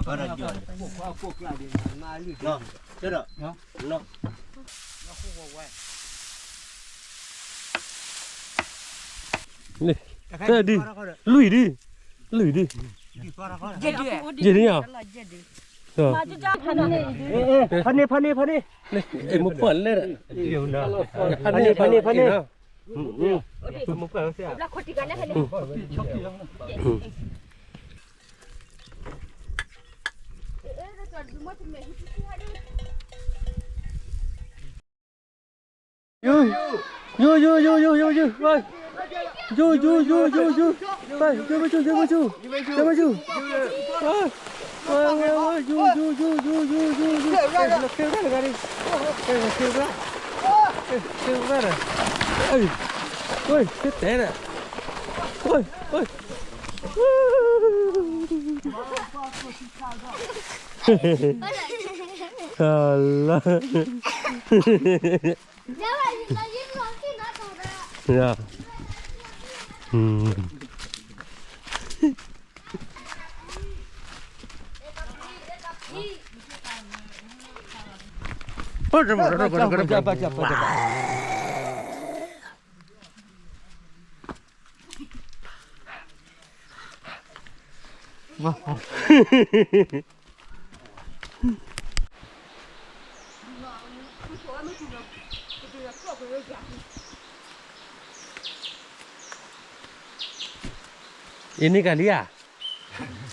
တဒု, လွံၢ်ဒု, လွံၢ်ဒု, ယဲၢ်ဒုဧါ, ဖးန့ၢ် ဖးန့ၢ် ဖးန့ၢ်, မ့ၢ်ဖးန့ၢ် ဖးန့ၢ် ဖးန့ၢ် ယိယိယိယိယိယိ, ယိယိယိယိယိ, ယိမ့ၢ်ဆူၣ် ယိမ့ၢ်ဆူၣ်, ယိမ့ၣ်ဆူၣ်, ယိယိယိယိယိယိ, တဲဒၣ်, လၢ, ယၤ, အံၤန့ၣ်ကလံၤဧါ,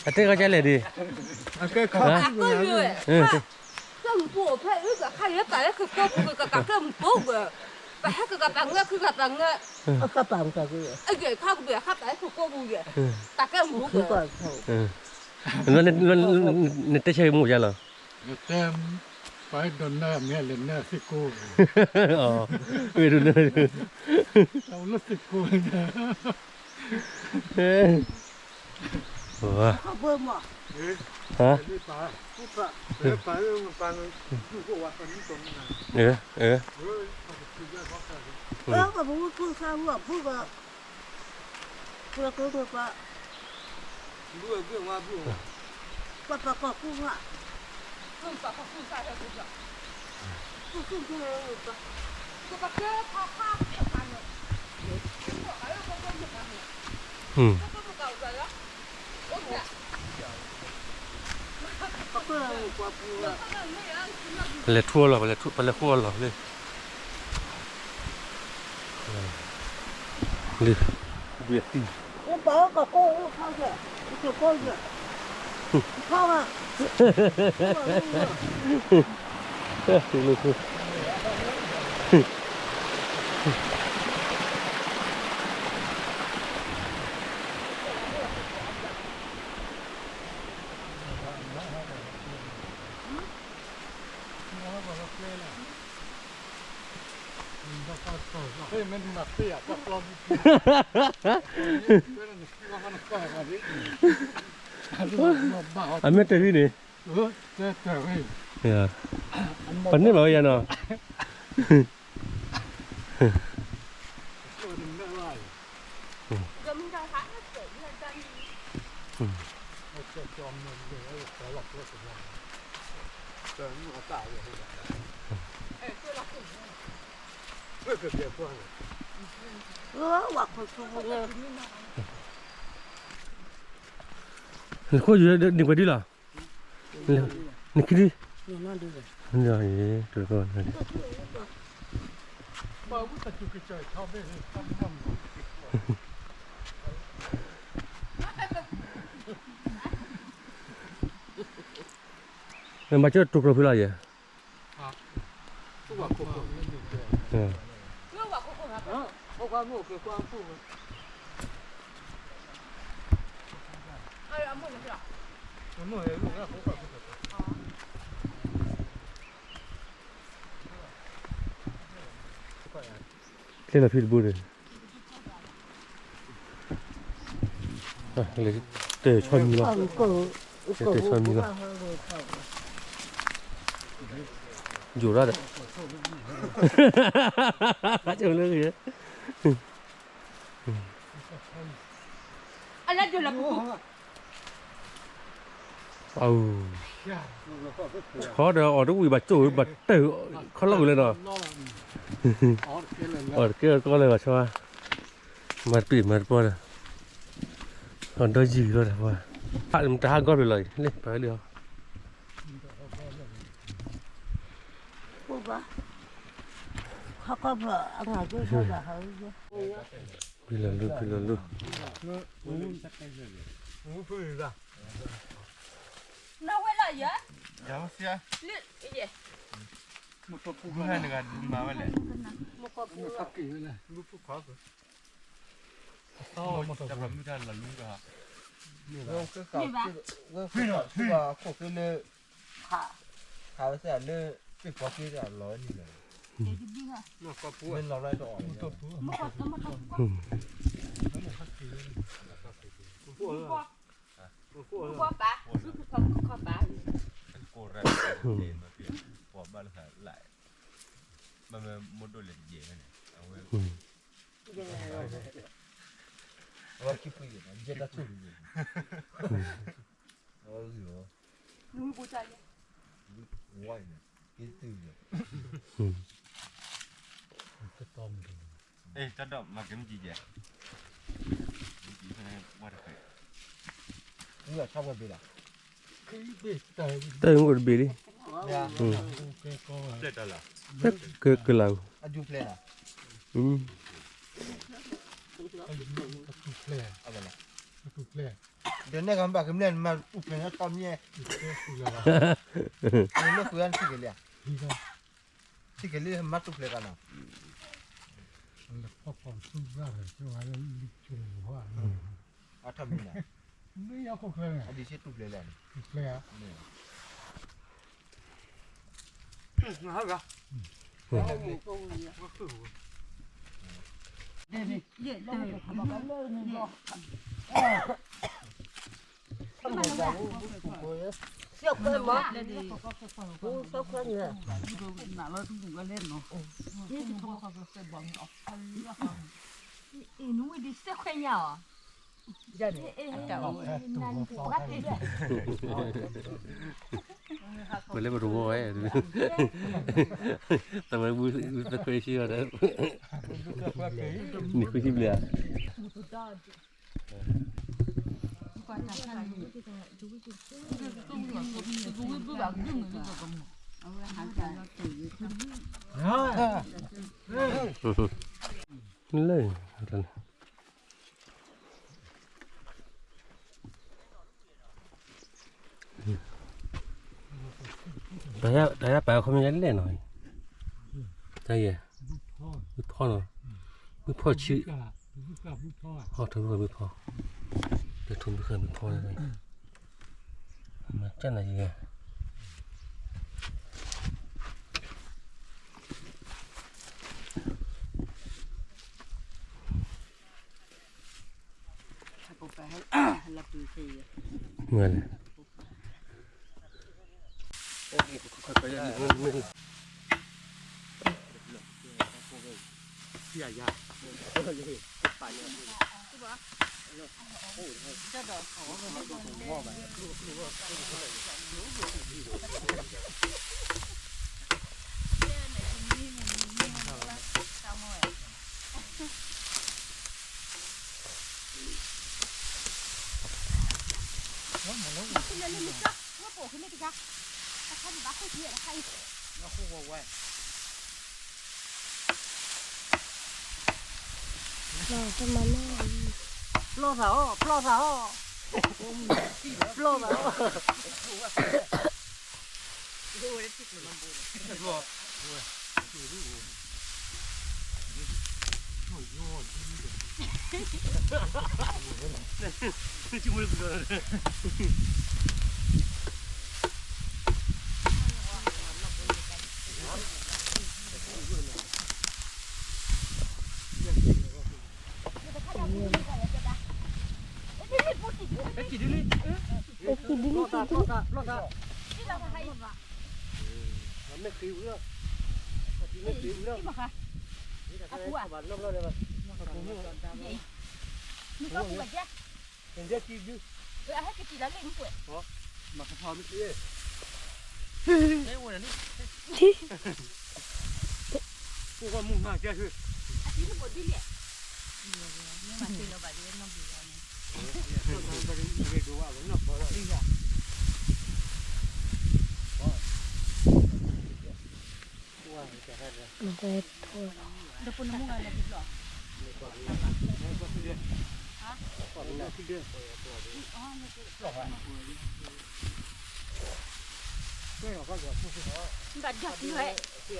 အတဲကီးကလဲၣ်ဒ်, ကၢၢ်မူပူၤဖဲအုၣ်ကခါယဲပာ်လၢကကိာ်ပူၤ ကကးကၢၢ်မူပူၤက, ပဟဲကကးပာ်ငၢၢ် ခုကးပာ်ငၢၢ်, အဂ့ၢ်ခါကဘၣ်ဟဲပာ်လၢကကိာ်ပူၤယဲ, ကးကၢၢ်မူပူၤက, နတဲဆၢမူယါလီၤ, နတဲ, ပှၤအဲၣ်ဒိးနၢမ့ၢ်လဲၤနၢသ့ၣ်ကိ, အဲၣ်ဒိးနၢ, လၢသ့ၣ်ကိ, ပလဲၤထူအီၤလီၤ, ပလဲၤ, လံ, အမ့ၢ်တဂ့ၤန့ၣ်, ပန့ၢ်ဘၣ်ဝဲယၤနီၤ. နခိၣ်ယူၤန့ၣ်ပှဲၤဒ်လီၤ, နခံဒ်, နဘၣ်ကၢ်တိာ်ကျိၤဖဲလီၤယဲၢ်, ကျဲလီၤဖံတဘိန့ၣ်, တဲဆီမံၤလီၤ, တဲဆီမံၤလီၤ, ယိၤဒၣ်ဒီး, လၢ, အလၢဒိၣ်လီၤပူၤ, အူ, ခီဒီးအီၤတဝံၣ်ဘၣ်ကၠိၣ်ဘၣ်တၢၢ်ခီလီၢ်ကွံာ်လၢနီၤ, အီၤတကဲကီလၢၤဘၣ်ဆီ, မၤတပ့ၤမၤတပီၢ်ဒီး, အီၤဒီယံာ်လီၤဒီး, တဟးဂီၢ်ဖျၢၣ်လီၤအံၤ လၢပှၤလၢအီၤ, ဖံလီၤလူ ဖံလီၤလူ, နဝဲလီၤယၤ, ယၤ, မ့ၢ်တပူၤမၤဝဲလဲၣ်, မ့ၢ်တပူၤ, တၢ်ပှၤမုၢ်တၢ်လီၤလူက, ဝဲခိၣ်ဃ့လၢ, ခးဝဲသ့ၣ်လၢ, ပ့ၣ်ပီက့ၤတၢ်လီၤန့ၣ်လီၤ, မ့ၢ်လီၤလၢတအီၣ်န့ၣ်, ကိးရၢ်, ပှၤဘၣ်လၢ, ဘၣ်မ့ၢ်မိၢ်ဒိၣ်လဲၤတယဲၢ်န့ၣ်, အဝဲ, အဝဲခံဖုယဲၢ်, ယဲၢ်တၢ်ထူၣ်န့ၣ်, အဝဲဂ့ၤလီၤ, ဝါန့ၣ်, က့ၤတုၤလီၤ, တတီမုၢ်, အဲၣ် တၢ်ဒိးမၤကဲမ့ၢ်ကံကဲ, မ့ၢ်ကံဖဲဝါတဖဲ, မ့ၢ်အီၤဆၣ်ဝဲဘ့ၣ်လီၤ, တၢ်မ့ၢ်အိၣ်တဘ့ၣ်လံ, ကဲကလၤ, အဒူဖျဲးလီၤ, အဒူဖျဲး, ဒီးနဲၣ်ကဘၣ်ကမျၢၢ်မၤအူၣ်ဖျဲးနီၣ်ထီၣ်မ့ၢ်, နလၢဃုာ်အါထံၣ်က့ၤလံဧါ, ထံၣ်က့ၤလံမၤတူၢ်ဖျဲးကနီၤ, အထီၣ်မ့ၢ်န့ၣ်, အဒံးဆ့တူၢ်ဖျဲးလီၤန့ၣ်, နဝံၣ်ဒံးစဲးခွဲးညါအီၤ, ပလဲၤပတဝီဝဲ, တဝဲဝံသခွဲးဆံဒီး, နံၣ်ခွံဆံဘျဲၣ်ဧါ, လၢ တၢ်ယါပာ်ခီမ့ၢ်လဲၣ်နီၤ, တၢ်ယဲ, မုၢ်ဖီနီၤ, မုၢ်ဖီဆံ, ဟီၣ်ထိၣ်မုၢ်ဃၢ်မုၢ်ဖီ, တၢ်ထိၣ်မုၢ်ဃၢ်မုၢ်ဖီ, မၤကၢ်နၤယဲ, မ့ၢ်လဲၣ် ဖျီသးအီၣ်, ဖျီသးအီၣ်, ဖျီသးအီၣ်. မၤကထီၣ်မ့ၢ်က့ၤ မ့ၢ်အိၣ်န့ၣ် ပူၣ်ကီၢ်မူနၤကဲၢ် မ့ၢ်တၢ်ထိၣ်လီၤ မ့ၢ်ဘၣ်ဒီးဝဲ ခိၣ်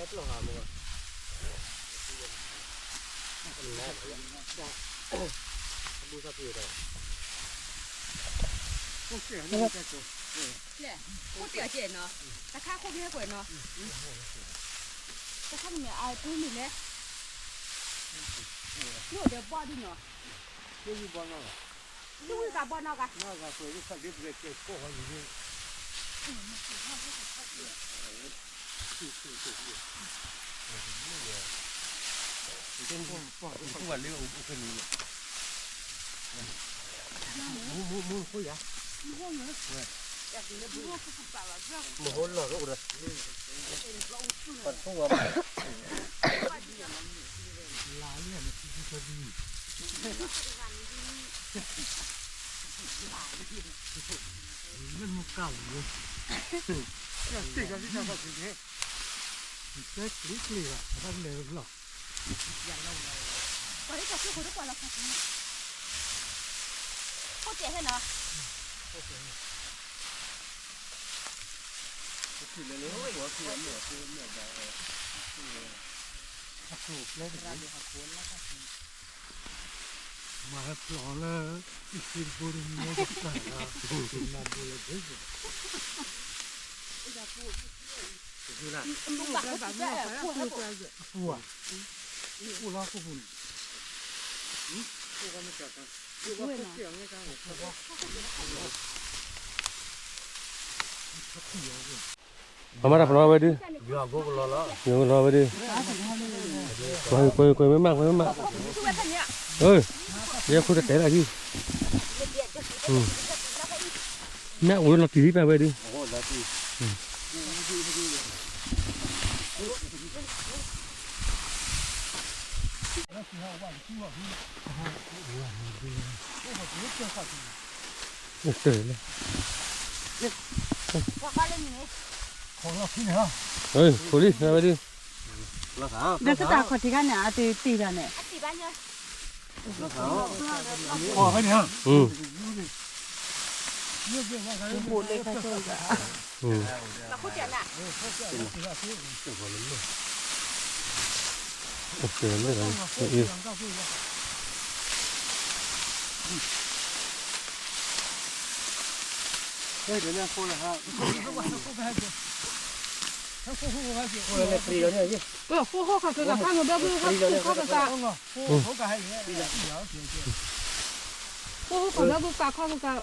တ့ၢ်အီၤကဲနီၤ, တခါခိၣ်ကဟဲကွဲးနီၤ, တခါန့ၣ်မ့ၢ်အတူၢ်မ့ၢ်လဲၣ်, မ့ၢ်အိၣ်ဒီးဘီဒ်နီၤ, မ့ၢ်ဝံၣ်ဘီနီၤ, မ့ၢ်ဝံၣ်ဂၤဘီနီၤဂၤ, မၤဟဲဖျိးလၢ တံၤသကိးတမံၤတပာ်လီၤ, မၤဘိလၢဒ်သိး, အပူၤဧါ, အိၣ်လၢဟီၣ်ခိၣ်ပူၤန့ၣ်, မၤမၤတၢ်ပနီၣ်ဝဲဒုး, ပှၤကွဲးကွဲးမ့ၢ်မး ကွဲးမ့ၢ်မး, ယဲၢ်ခိၣ်တတဲလၢဟံၣ်, မ့ၢ်အိၣ်လီၤတံၢ်လံပၢ်ဝဲဒုး, ခိၣ်လံဝဲဒုး, ဒီးကတၢ်ခီၣ်ထံးခါန့ၣ် အတတံၢ်ဘၣ်န့ၣ်, ဃိဃိခီၣ်က့ၤကခါမ့ၢ်ဘၣ်ဘုခါခီၣ်က့ၤကါ, ဃိဃိခီၣ်ဘၣ်ဘုကါခီၣ်က့ၤကါ, ဒ်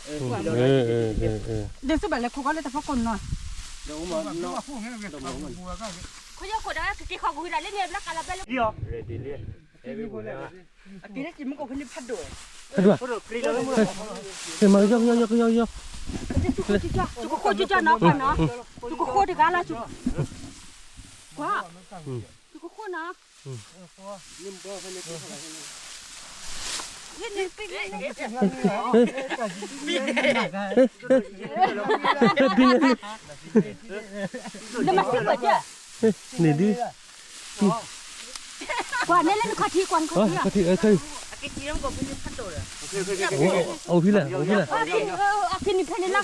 သိးဘၣ်လဲၤခိၣ်ကီးလၢတၢ်ဖီခိၣ်နီၤ, ခိၣ်ယီၢ်ခိၣ်ဒီးကက့ၤခီၣ်ကွံာ်ဒၣ်လၢန့ၣ် ဘျီကးလီၤဘဲလၢ ဖဲဒိၣ်, မၤကယီကယီကယီကယီ, သုကဃိကကၢ်နီၤ ပှၤနီၤ, သုကဃိတဂၤလီၤ, ကွၢ်, သုကဃိနီၤ, နမၤစ့ၢ်ကီးကၢ် န့ၣ်ဒုး, ကွၢ်နဲလၢနခီၣ်ထံး ကွၢ်နခီၣ်ထံးလီၤ, ခီၣ်ထံး, အိၣ်ဖဲလဲၣ် အိၣ်ဖဲလဲၣ်, အခံနံၤဖဲန့ၣ်လီၤ,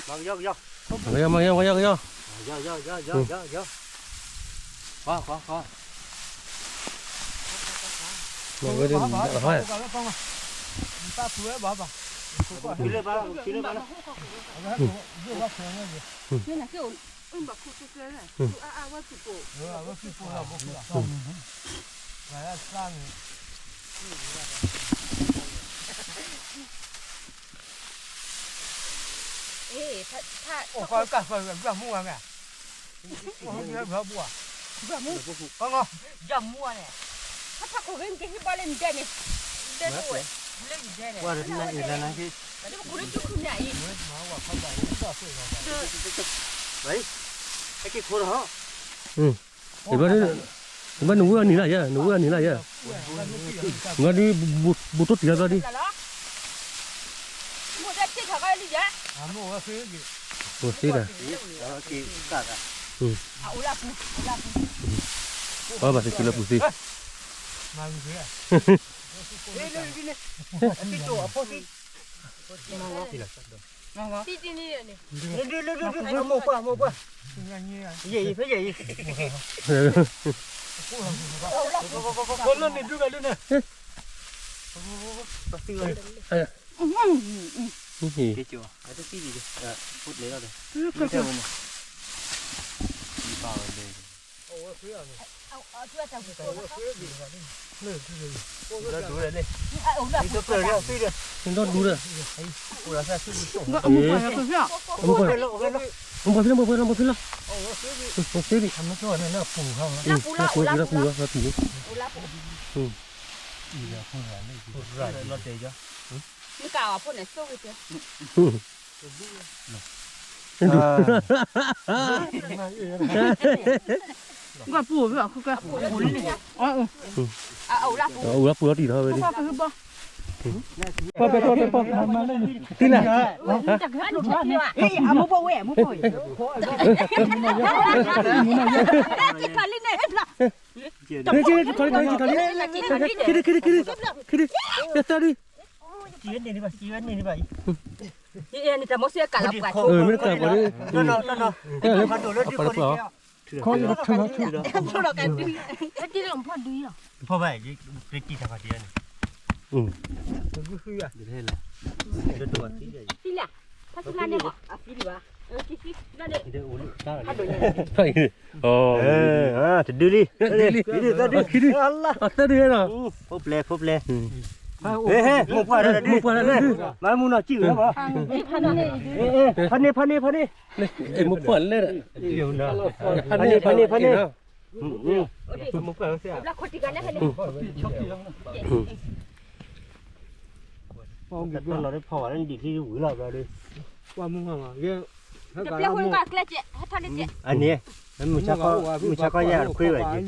ကယီကယီကယီ, မ့ၢ်ဝဲဒၣ်, ဖးခိၣ်ဂ့ၤ နကဟံးဘၣ်လၢနဒဲန့ၣ်, ဒဲန့ၣ်ဝဲ ဝဲတနံၤအံၤလၢနၤက့ၤ ဘၣ်နဝဲအနံၤလၢယဲ, နဝဲအနံၤလၢယဲ, နဒုး ဘူးတိၢ်တံၢ်လီၤသီဒုး, ဘူးသ့ဒၣ်, အဘၣ်သ့ၣ်ကလၢပူၤသ့, နဒိၣ်ဒူဒီး, မ့ၢ်ပှၤဖဲလီၤ မ့ၢ်ပှၤဖဲလီၤ, မ့ၢ်ပှၤဖဲလီၤ, ပူၤလီၤ, ပူၤလီၤ, ပူၤလီၤ, အူလၢပူၤလီၤတံၢ်ထီၣ်ဝဲဒၣ်, ပှၤပဲာ်ထီၣ်ပဲာ်ပီၢ်, တံၢ်လၢ, ထီၣ်လံ, ထီၣ်လံ, ထီၣ်လံ, ခံဒု, ခံဒု, ခံဒု, ခံဒု, တၢ်တၢ်ဒု, မ့ၢ်တကးပှၤဒု, ပှၤလၢပှၤအီၤ, တဒုလံ, သၢဒု, သၢဒု, ဖိပျဲၤ, ဖိပျဲၤ, မိၢ်ပှၢ်, မိၢ်ပှၢ်, မၤမူနီၢ်ကံၣ်ဝဲလီၤ, ဖးန့ၢ်, ဖးန့ၢ်, ဖးန့ၢ်, ဖးန့ၢ်, ဖးန့ၢ်, ဖးန့ၢ်, ဖးန့ၢ်, ဖီၣ်ဝဲလၢဒ်လံဝံၤလီၤဘျီဒီး, အန့ၣ်, မုၢ်ဆါခီယဲၢ်တခွ့ဘၣ်, ဒီး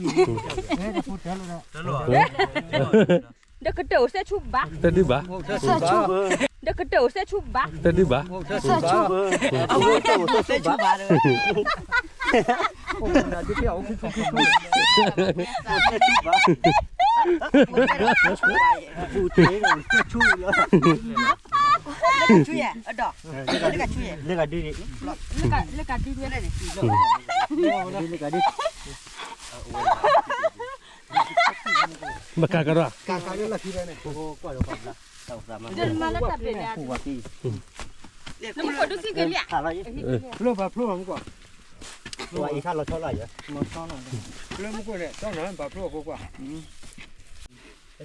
ကတၢၢ်အိၣ်စဲဆူဘၣ်, တဒုဘၣ်, ဒီးကတၢၢ်အိၣ်စဲဆူဘၣ်, တဒုဘၣ်, လၢကဒု, လၢကဒု, ဘၣ်ကးကဒီး, လၢပှၤဖျိမုၢ်ကွၢ်, လၢမုၢ်ကွၢ်န့ၣ်, ဘၣ်ဖျိအဖိကွၢ်,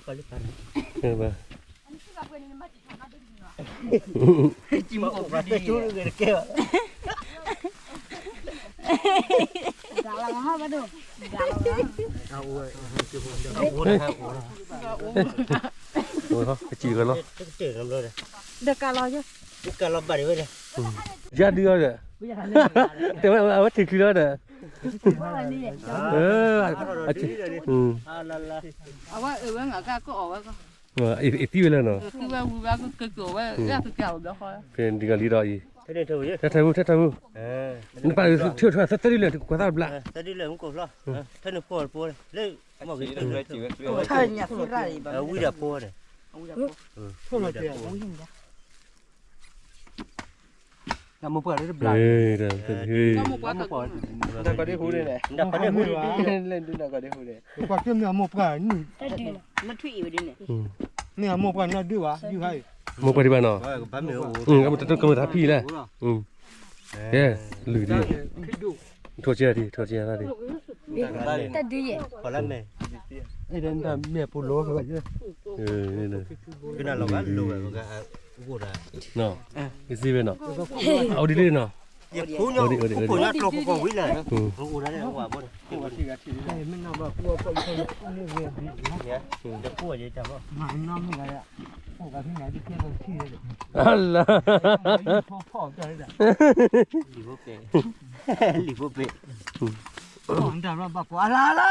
ကလီၤ, ယၤဒုးအီၤဒီး, တဲဝဲအဝဲထံၣ်ချံလီၤဒီး, အဝဲအဝဲငါကကအီၣ်ဝဲကီၢ်, အသံဝဲလဲၣ်နီၤ, သံဝဲဝံၤဝဲကက့ၤကီၢ်ဝဲ, ဖဲဒ်ဂၤလံဒီးအံၤ, ထဲထဲဝူ ထဲထဲဝူ, နပာ်ထီၣ်သၢဒုလၢာ် ကွၢ်သးတဘျီ, ဝံၤဒီးဖိဒီး, မိၢ်ပှၢ်, နကဒ့ဟူန့ၣ်, လဲၤဒုးနကဒ့ဟူန့ၣ်, မ့ၢ်အမိၢ်ပှၢ်, မ့ၢ်အမိၢ်ပှၢ်နီၢ်ဒုးဘၣ်, မိၢ်ပှၢ်ဒံးဘၣ်နီၤ, ကမၤတၢ်ဖံးလဲၣ်, ကဲ, လုၢ်ဒံး, ထိၣ်ကဲဒံး, ထိၣ်ကဲဒံး, တၢ်ဒုးယဲၢ်, မ့ၢ်ပူၤလီၤ, ကနလီၤဘၣ်လိၣ်ဝဲ, ကစံးဝဲနီၤ, အိၣ်ဒံးလံနီၤ, ဖိညါကျိၤကဝံၤလဲၣ်, အိၣ်ဒၣ်န့ၣ်ဝဲဘၣ်န့ၣ်, ဖိယဲတၢ်ဘၣ်, မ့ၢ်နီၢ်မ့ၢ်ဂၤ, မ့ၢ်နီၢ်မ့ၢ်ဂၤ, အလါ လံၣ်ဖိပ့ၤ လံၣ်ဖိပ့ၤ အလါလါ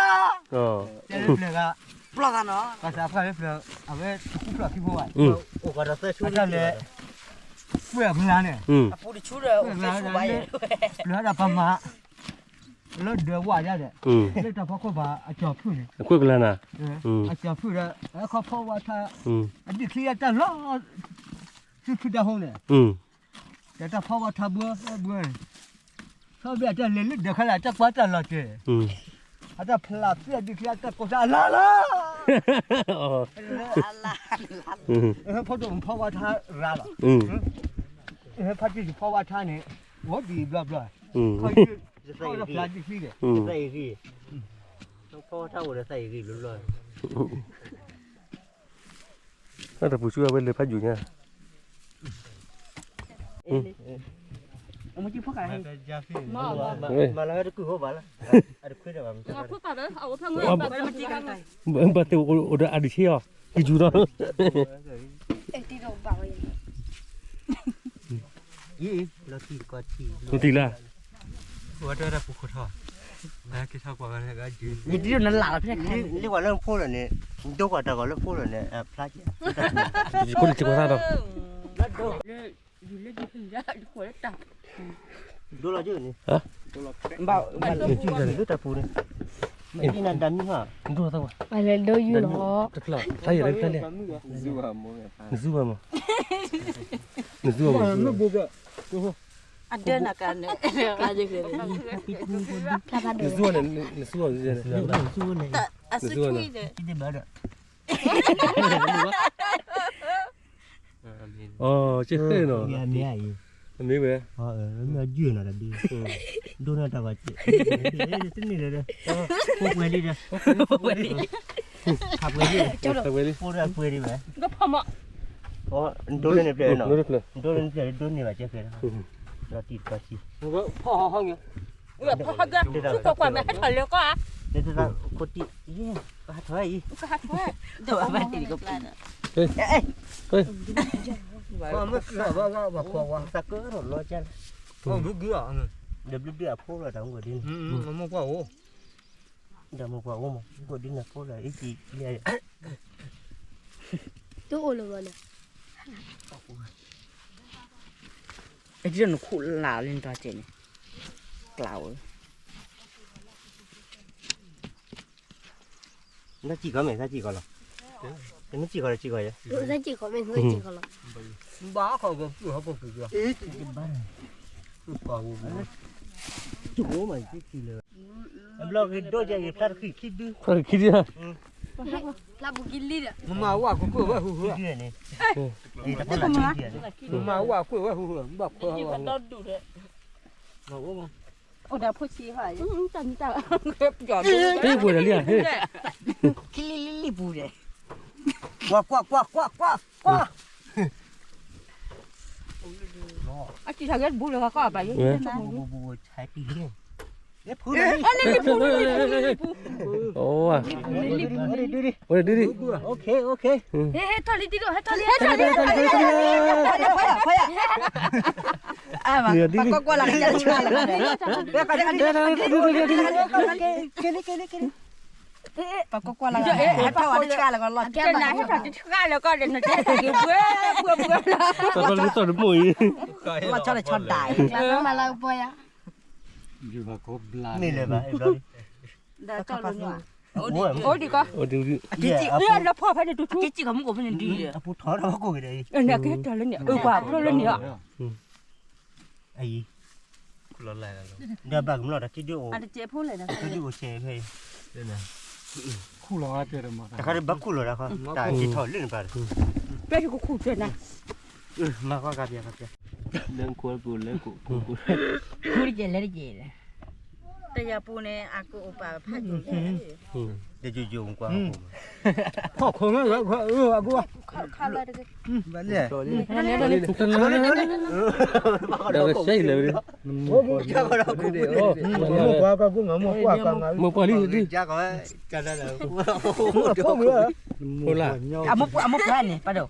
တဲလၢပျၢၤဂၤ ပျီဂၤနီၤ ဘၣ်သးပှၢ်လၢပျၢၤ အဝဲတကူဖျီၣ်ခံဖိဘၣ် အိၣ်ကီးဒီးသၢဆူလဲၣ် ကွဲၢ်အမလါန့ၣ် ပျၢၤဒၣ်ပမၤ လၢဒၢးဝၣ်ဒၣ်ဒီး လၢတၢ်ဖီခိၣ်ဘၣ်အကၠီၤဖုၣ်န့ၣ် အကွဲၢ်ကလါနၤ အကၠီၤဖုၣ်ဒီး အခီဖီဝါထါ အဒံၣ်ချံအတၢ်လီၤ သုဖုတၢ်ဟိန့ၣ် တၢ်ဖီဝါထါဘှီဘှီန့ၣ် ခီဘ့ၣ်အတၢ်လဲၤလၢဒၢးခါလၢအတၢ်ကွၢ်တၢ်လီၤကဲၤ အတၢ်ဖျးသ့အဒံၣ်ချံအတၢ်ကိးတၢ်အလါလါ ဖိဒိၣ်ဖီဝါထါရၤလီၤ ဖါတံၢ်ဖီဝါထါန့ၣ် ဂီၤဒံးဘျီဘျီ ဖီဝါထါဒံၣ်ချံဒီး ဖီဝါထါအိၣ်ဒီးသးအံၤဂံၢ်ဘျီဘျီ တၢ်ပူၤဆူအဝဲလဲၤဖးယိာ်ညါ မၤလၢတကုၢ်ဟိဘၣ်လၢ အတခွ့ဒီးဘၣ် ဘၣ်သ့ၣ်အိၣ်ဒီးအဒုးဆ့အီၤ ကယူၤဒီး တံၢ်လၢ ယဒ်နလၢ်လီၤဖဲ လ့ၣ်ကွၢ်လၢဖိလၢာ်န့ၣ် ဒိကွၢ်တၢ်ဂီၤလၢဖိလၢာ်န့ၣ် အဖျါက့ၤ ယခိၣ်န့ၣ်စ့ၢ်ကီးသၣ်ဒီး ဒိလီၤကၠိန့ၣ် လၢတၢ်ပူၤန့ၣ် မ့ၢ်ဒ်နၤဒၣ်မံၤဟါ ဒိလီၤသၣ်ဝဲ အလဲၤဒိယုၢ်လီၤ တဖျၢၣ် ဖျါယံၤလၢဖျါလဲၣ် နဇူဝဲမး နဇူဝဲမး အဒၢနကန့ၣ် နဇူဝဲန့ၣ် နဇူဝဲန့ၣ် အစခွံဒီး အိ ကဲဃဲနီၤ အမ့ၢ်ဝဲ မ့ၢ်အယုၢ်နီၤဒီး ဒိၣ်န့ၢ်တၢ်ဂီၤစဲး တန့ၢ်လၢဒီး ဖိပှဲၤဒံးဒီး ဖးပှဲၤဒံး ဖးပှဲၤလံ ဖိဒၣ်ပှဲၤဒံးဝဲ ဒိၣ်လၢန့ၣ်ပျဲၢ်နီၤ ဒိၣ်လၢန့ၣ်ပျဲၢ် ဒိၣ်န့ၢ်ဘၣ်ကဲဃဲ ဒီးတံၢ်တပၤစံ ဖီဟီဟီ ဖီဟီဂ့ၤ ဖီဟီဂ့ၤ ကွၢ်ကွၢ်မဲာ်ဟဲထီၣ်လၢကီၢ်ဧါ လၢတၢ်ခိၣ်တံၢ် ယဲ ကဟးထီၣ်အံၤ ကဟးထီၣ် ဘၣ်တံၢ်ကပံၢ် သးကၢထီၣ်လီၤကၢ် ဒီးဘျုးဒုအဖိလီၤတၢ်အိၣ်ဒ်န့ၣ် ဒီးမိၢ်ကွၢ်အိၣ် ဒီးမိၢ်ကွၢ်အိၣ်မး အိၣ်ဒ်န့ၣ်ဖိလီၤ အံၤကံ တအိၣ်လၢၤဘၣ်န့ၣ် အဒ်နခိၣ်လၢ်လၢနတၢ်ကဲန့ၣ် ကျးအိၣ် နစံၣ်ကီးမ့ၢ် နစံၣ်ကီးလီၤ နမ့ၢ်စံၣ်ကီးဒီးစံၣ်ကီးယဲ နစံၣ်ကီးမ့ၢ် နစံၣ်ကီးလီၤ ဘၣ်ခီကပူၤဟီၣ်ခိၣ်ကပူၤ ကပူၤမး စံၣ်ကီးလၢ အဘျီက့ၤဒိၣ်ကဲက့ၤဖျါတခီခံဒု ဖျါတခီခံဒု ဖျါဘူးကလံဒီး မမၤဝဲကွၢ်ကွၢ်ဝဲဟူဟူ မမၤဝဲကွၢ်ဝဲဟူဟူ ဘၣ်ခွဲဝဲဟူ အိၣ်ဒီးဖိဆံးဟါ တၢ်မတၢ် ပှဲၤလံ ခံလံလံလံပူၤဒီး ကွၢ်ကွၢ်ကွၢ်ကွၢ်ကွၢ် ကွၢ် အစံၣ်ထီၣ်ကဲတဘူးလၢၤကီးဘၣ်ယဲ ဘူးဘူးဘူး အိၣ်ဝဲဒ်ဒ် ဟဲထီၣ်လံတံၤဒိၣ် ဟဲထီၣ်လံ ဟဲထီၣ်လံ ပကွၢ်ကွၢ်လၢကဆါလၢကီးလီၤ ကဲနၤဟဲထီၣ်တဆါလၢကီးဒီး နတဲတၢ်က့ၤဘှဲဘှဲဘှဲ တၢ်ကီလံသီၣ်တမိၢ်အံၤ လီၤဆီတဆီဒၣ် မၤလၢကပီၤယၤ မ့ၢ်လၢၤဘၣ် အိၣ်ဒံးကီး အိၣ်ဒံး လၢဖီၣ်ဖဲန့ၣ်တူၢ်ထူ ကဲစံၣ်ကီးမူကီးဖဲန့ၣ်ဒံး အပူၤထီၣ်ထီၣ်ကိးက့ၤဒီး နကဟဲထီၣ်လၢန့ၣ် အပှၤဖျိလၢန့ၣ်လီၤ အံၤ ဒီးဘၣ်ကမျီၢ်တၢ်ခံဒုအိၣ် ခံဒုအိၣ်ဆဲးဖဲအံၤ ခူၣ်လီၤတဲတမၤ တခါတဘၣ်ခူၣ်လီၤတခါ တၢ်က့ၤထီၣ်လၢနပၢ် ပဲကခူၣ်တဲနၤ မၤကွၢ်ကပျၢ်ကပျၢ် လၢကိၣ်လၢကိၣ်လၢကိၣ် ခူၣ်တကဲလဲၣ်တကဲလဲၣ် တယၤပူၤန့ၣ် အကအိၣ်ပာ်ဖးဒိၣ် တယိယိကွၢ် ခီၣ်ခိၣ်မ့ၢ်အကူ ခါလၢတက့ၢ် ဘၣ်လဲၣ် ဒီးကစဲးလဲၣ် မိၢ်ပှၢ်လံဒ် မိၢ်ပှၢ်လံ အမိၢ်ပှၢ်န့ၣ် ပၢ်ဒိၣ်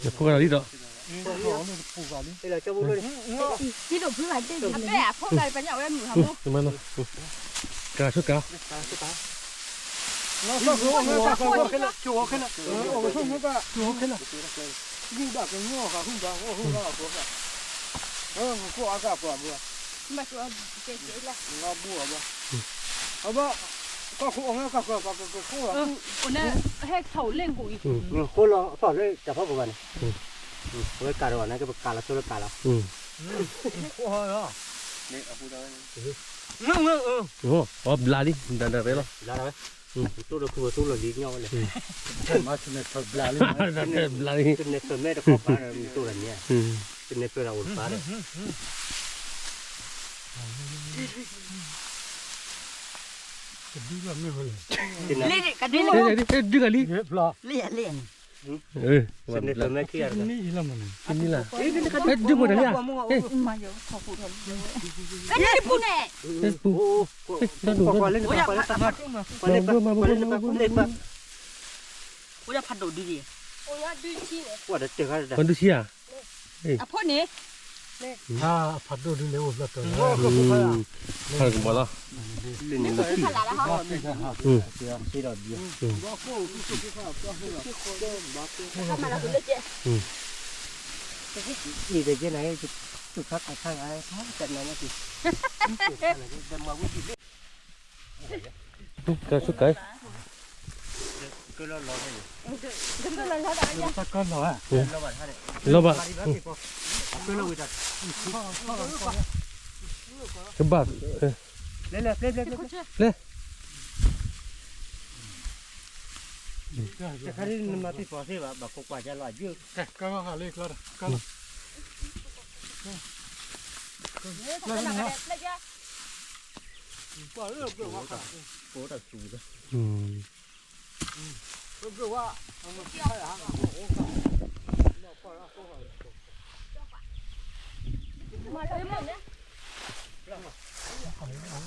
နဖိဂၤလီၤလံဒီး, ကၤဆိကၤ, ဃိလီၤအဖီၣ်လၢတၢ်ဖီခိၣ်ခဲလၢာ်, ကၤဆိကၤ, ဝဲကၤဒီးဘၣ်န့ၣ် ကပကၤလီၤဆိလၢကၤလီၤ, အီဘျါလံ ဒၣ်ဒၣ်ရဲလီၤ, တိၢ်ဒီးခူပတိၢ်လီၤလံညီဝဲလဲၣ်, ဘျါလံ, တနဲၣ်ဖၢၣ်မဲတခီပၤဒီး မ့ၢ်တိၢ်ဒီးန့ၣ်, တနဲၣ်ဖၢၣ်ဒီးအိၣ်တပၤဒီး ဒုးဂၤလံ, တန့ၢ်လၢ်, ဒုးပူၤတလံဧါ, ပူၤ, မၤဒုးဆံဧါ, အဖိန့ၣ်, ဖးကမီၤလီၤ, ကၤဆိကၤ, လီၤဘၣ်, ကဘၣ်, လဲၤ, တခါဒ်နမၤသံကွၢ်သ့ဘၣ် ဘၣ်ခိးကွၢ်ယါလီၤအယုၢ်, ကလီၤ, ကလီၤ, က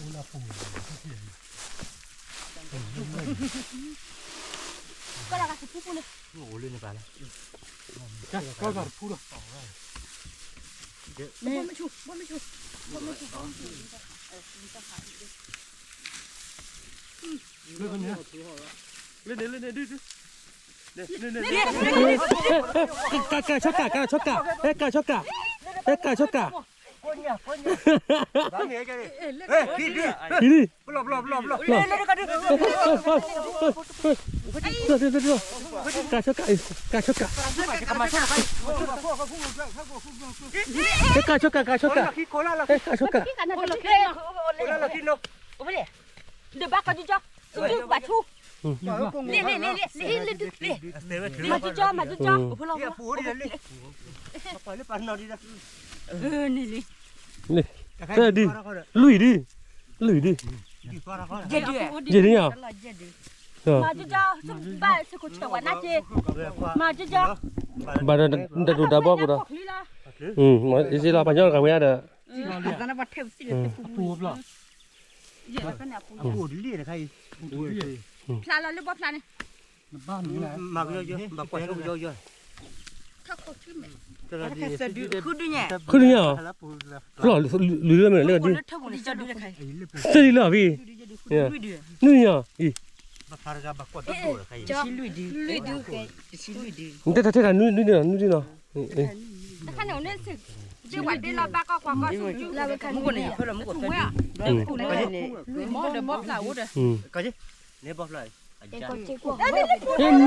လီၤ, ကလီၤ, ကၤဆိကၤ, ကၤဆိကၤ, အဲ ကၤဆိကၤ, အဲ ကၤဆိကၤ, ကၤဆိကၤ, ကၤဆိကၤ, ကၤဆိကၤ, အဲ ကၤဆိကၤ, ကၤဆိကၤ, ဒဘၣ်ကီကီ, လ့လ့လ့လ့လ့လ့, မၤကီကီ, မၤကီကီ, တဒု, လွံၢ်ဒု, လွံၢ်ဒု, ယဲၢ်ဒု, မၤကီကီ, ဘၣ်ဆ့ခိၣ်ဆဲးဝဲနၢ်က့, မၤကီကီ, ဘၣ်ဒီးတဒိးတၢ်ဘီကဒီး, အ့ၣ်စ့လီၤ ပှၤညီတဂၤဝဲဒီး, ဖျါလီၤလၢဘီဖျါန့ၣ်, မၤကယီယီ, ဘၣ်ကွၢ်ဆိကယီယီ, ဃုဒုညါ, ဃုဒုညါ, ဖျါလီၤလွံၢ်ဒုမ့ၢ်လၢကဒု, သၢဒုလီၤဖံ, နွံညါ, နတၢ်ထဲတၢ်နွံဒု, နွံဒုန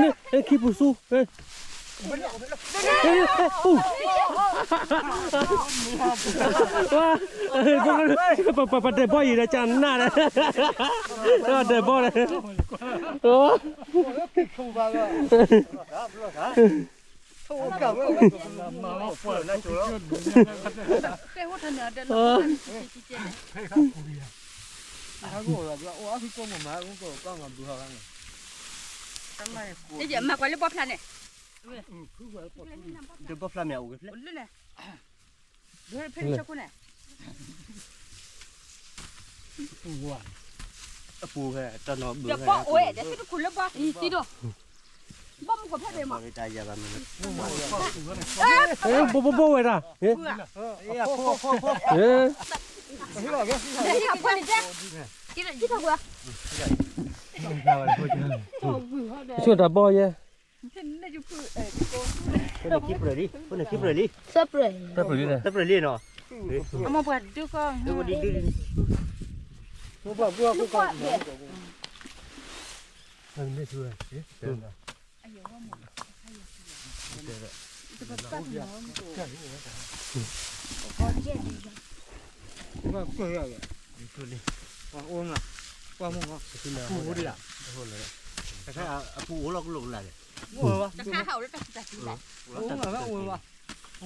ီၤ, ခံပူၤဆူ, ပတဲဘီအံၤဒီးကနၣ်ဒီး, တဲဘီဒီး, မၤကွၢ်လၢဘီဖျါန့ၣ်, ဘီဖျါမ့ၢ်အိၣ်ကဖျဲၣ်, ဖဲန့ၣ်, အပူၤဖဲတနီၤဘုးဖဲ, ဒီးပီအိၣ်ဝဲ ဒီးသ့ၣ်တခူၣ်လၢဘီ, သံဒိၣ်, ဘီမုၢ်ကဖဲဘဲမး, ဘီဘီဘီဝဲဒၣ်, ကဆိၣ်တၢ်ဘီယဲ, ဖိန့ၣ်ခံပြၢၤလံ, ဖိန့ၣ်ခံပြၢၤလံ, သၢပြၢၤလံ, သၢပြၢၤလံနီၤ, အမပှၤဒုကီၢ်, အပူၤအိၣ်လီၤက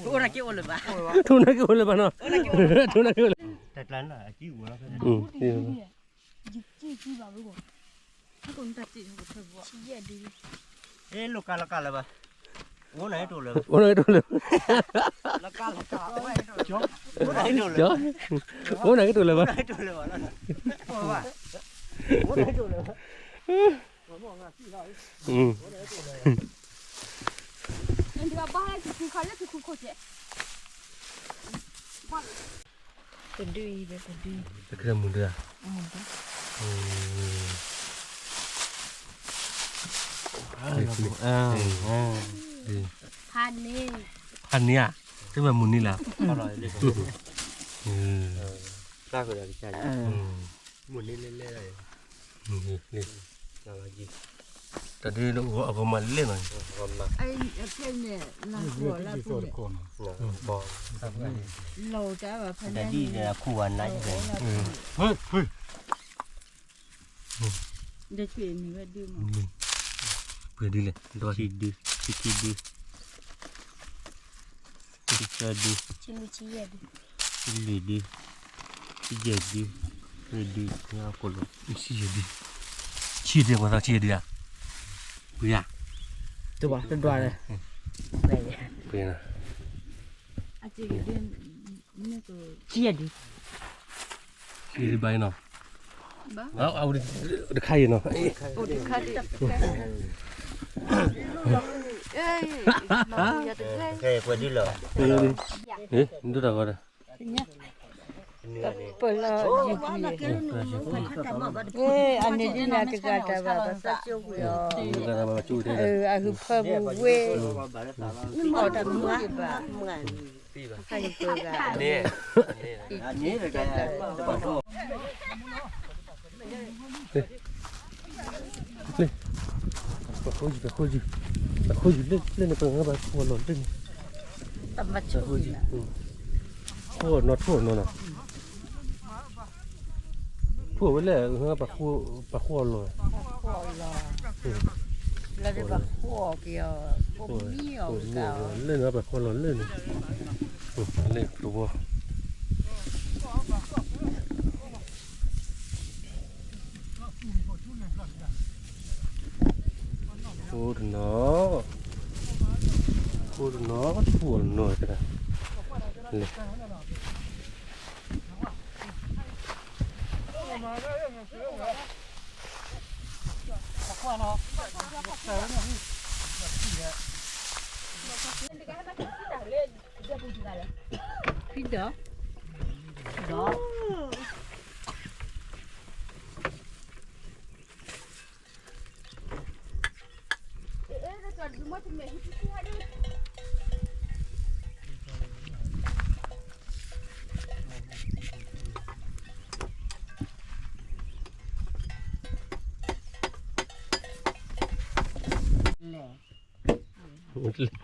လိာ်ကလာ်လဲၣ်, ထိၣ်နၢ်က့အိၣ်လၢၤဘၣ်နီၤ, ထိၣ်နၢ်က့အိၣ်လၢၤဘၣ်, အဲ လိာ်ကါလီၤကါလၢၤဘၣ်, အိၣ်နၤကတိၤလၢၤ, အိၣ်နၤကတိၤလၢၤ, အိၣ်နၤကတိၤလၢၤဘၣ်, တဒုအံၤ, တကဲမုၢ်ဒုဧါ, ဖးန့ၢ်ဧါ, တမ့ၢ်မုၢ်နံၤလၢ်, မုၢ်နံၤလဲၤလဲၤ, တၢ်ဒ်အဂီၤမၤလဲၣ်နီၤ, လီၤတၢ်ဘၣ်ဖဲန့ၣ်, ပှဲၤဒ်လဲၣ်, ခံဒု, ခံဒု, ခံသၢဒု, ခံလွံၢ်ဒု, ခံယဲၢ်ဒု, ခံယဲၢ်ဒု, ခံယဲၢ်ဒု, ခံယဲၢ်ဒုဧါ, ပှဲၤဧါ, တဒွး, ပှဲၤ, ခံယဲၢ်ဒု, ခံယဲၢ်ဒုဘၣ်နီၤ, တခါအံၤနီၤ, ပှဲၤဒ်လီၤ, ဒုတၢ်ဂီၤဒီး, ပလီၤ, အန့ၣ်ဒ်န့ၣ်တဂၤတၢ်ဘၣ် ပသးကၠိဝံၤအီၤ, အဂုၤဖၢပူၤဝ့ၢ်, အီၣ်တၢ်မူဒံးဘၣ်, ဟဲက့ၤပှဲၤဂၤ, န့ၣ်, န့ၣ်, ပဃိယုၢ်, ပဃိယုၢ်, ပဃိယုၢ်လၢန့ၣ် ပငါဘၣ်ဃိအလီၢ်လၢန့ၣ်, ပဃိအီၣ်နီၤ ထိၣ်အီၣ်နီၤနီၤ, ထိၣ်ဝဲလဲၣ်, ပဃိအီၣ်လီၢ်, လၢပဃိအီၣ်က့ၤအီၤ, လၢန့ၣ်ပဃိအီၣ်လီၢ်လၢန့ၣ်, လၢတဝီ ဃိတနီၤ, ဃိတနီၤ ထိၣ်အီၣ်နီၤတဂၤ, လဲၣ်, ဖံဒီး, ဒီး လဲၣ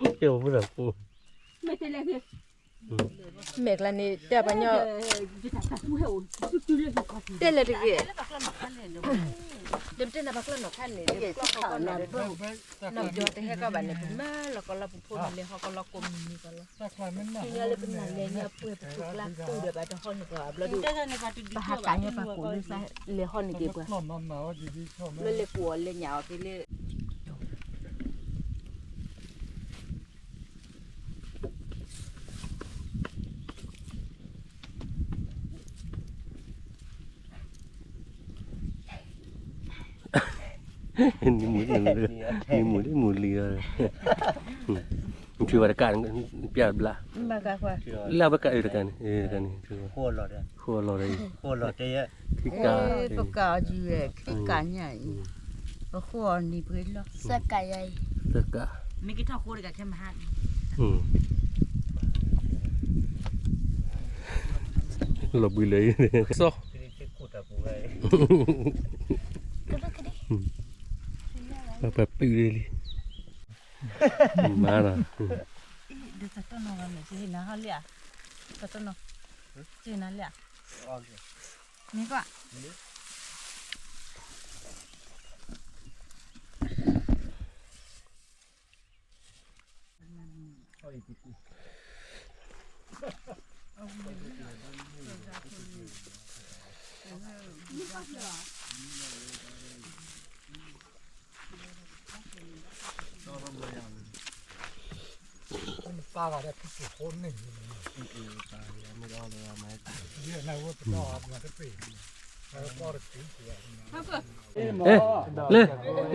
်, ကဲဝဲဒၣ်ဖိ, မဲာ်ကျါန့ၣ် တဲပှၤညီ, တဲလဲၣ်တဂ့ၤ, ဒ်ပတဲနၤပှၤကျီနီၤခါန့ၣ်, နီၢ်ပယီၤတဟဲကီၢ်ဘၣ်န့ၣ် ပမၢလီၤကီၢ်လီၤပူၤဖိန့ၣ် လဲၤဟီၣ်ကီၢ်လီၢ်ကိးမုၢ်နံၤကီၢ်လီၤ, ပညီလၢပနၤလဲၤညါပှဲၤပသူကျါတူၢ်ဒီးဘၣ်တဟီၣ်န့ၣ်ကီၢ်ဘျီဒုး, ပဟးကးညီပှၤကိးလၢ လဲၤဟီၣ်န့ၢ်က့ၤပှၤ, လၢလဲၤကိးအီၤလဲၤညၣ်အီၤက့ၤလၢ အ နံၤမူၤလံ နံၤမူၤလံ မူၤလံ, နထုးဝဲတကး ပျၢ်တဘျး, လၢအဝဲကးအၢတကးန့ၣ် တကးန့ၣ်, ဃိအလီၤဒီး, ဃိအလီၤဒီး, ခံကး, ပကးအီၤယုၤဝဲ ခံကးညါအံၤ, ပဃိအီၤနံၤပှဲၤလီၤ, သၢကးယၤအံၤ, သၢကး, မ့ၢ်ကထီၣ်ဃိတကးခဲမဟါ, လီၤဘှံးလၢ, စီၤ, ပပုၢ်လံ, မၤနီၤ, ဒ်သိးတနီၤဂၤန့ၣ် ကဟ့ၣ်နၤဟီလံဧါ, တနီၤ, ကဟ့ၣ်နၤလံဧါ, မ့ၢ်ကွၢ် လၢ န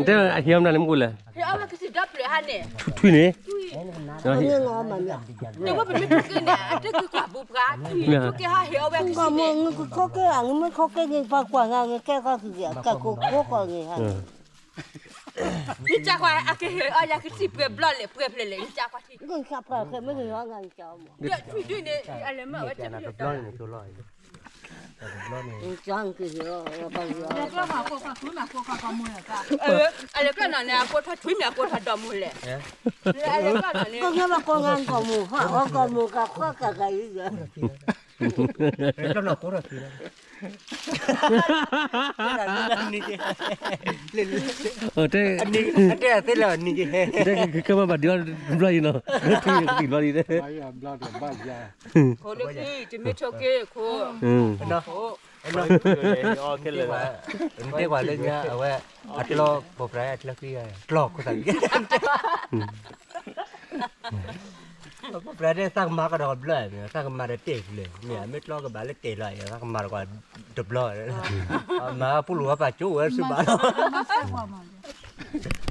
တဲအဟ့ၣ်အီၣ်မနုၤလဲၣ်မ့ၢ်လဲၣ်, ထွံၣ်န့ၣ်, နဝဲပမ့ၢ်ထိၣ်က့န့ၣ် အတက့ၤကွၢ်ဘူးပှၤ, ထိၣ်က့ဟးဟ့ၣ်အီၣ်ဝဲကစံးန့ၣ်, နခိၣ်က့ဧါ, နမ့ၢ်ခိၣ်က့န့ၣ် ပှၤကွၢ်နၤ နကဲဃီကဂ့ၤ ကကိးခိၣ်ဃီဂ့ၤဧါ, နကကွၢ် အကဟ့ၣ်အီၣ်ယၤကစံးပှဲၤဘျီလဲၣ် ပှဲၤဖျဲးလဲၣ် နကကွၢ်ထံ, နကကွၢ်ဖျဲးမ့ၢ်ဂ့ၤအီၣ်နၤ နကမ့ၢ်, ထွံၣ်ဒုန့ၣ် အလဲၤမၤဝဲတဘျီန့ၣ် အလဲၤကျီၢ်နီၤန့ၣ် အကိးထီၣ်ထွံၣ်မ့ၢ်အကိးထီၣ်ဒီးမူလဲၣ်, အလဲၤကျီၢ်နီၤန့ၣ် ကိးမ့ၢ်ဘၣ်ကိးဂၤကိးမူၤ, အကိးမူၤကဃီကဂၤအံၤ, တဲ, တဲကမၤဘၣ်ဒံးအီၣ်တဘျီအံၤနီၤ, ထွံၣ်တဘျီအံၤ, ခိၣ်လၢခံ တမ့ၢ်ဆိးက့ခိၣ်, နတဲပှၤလၢညါ အဝဲ အကျီၢ်ဖိပြးအကျီၢ်ခံ, ကျီၢ်ခိၣ်သး, ဖိပြးတဲ သးကမၤကဒီးတဘျီ, သးကမၤဒီးတဲာ်ဖျၢၣ်, မ့ၢ်မ့ၢ်ကျီၢ်ကဘၣ်လၢတဲာ်လီၤ, သးကမၤဒီးကွၢ်တဘျီ, မၤပူၤလူၤဝဲပာ်ကၠိဝဲစ့ၢ်ဘၣ်လီၤ.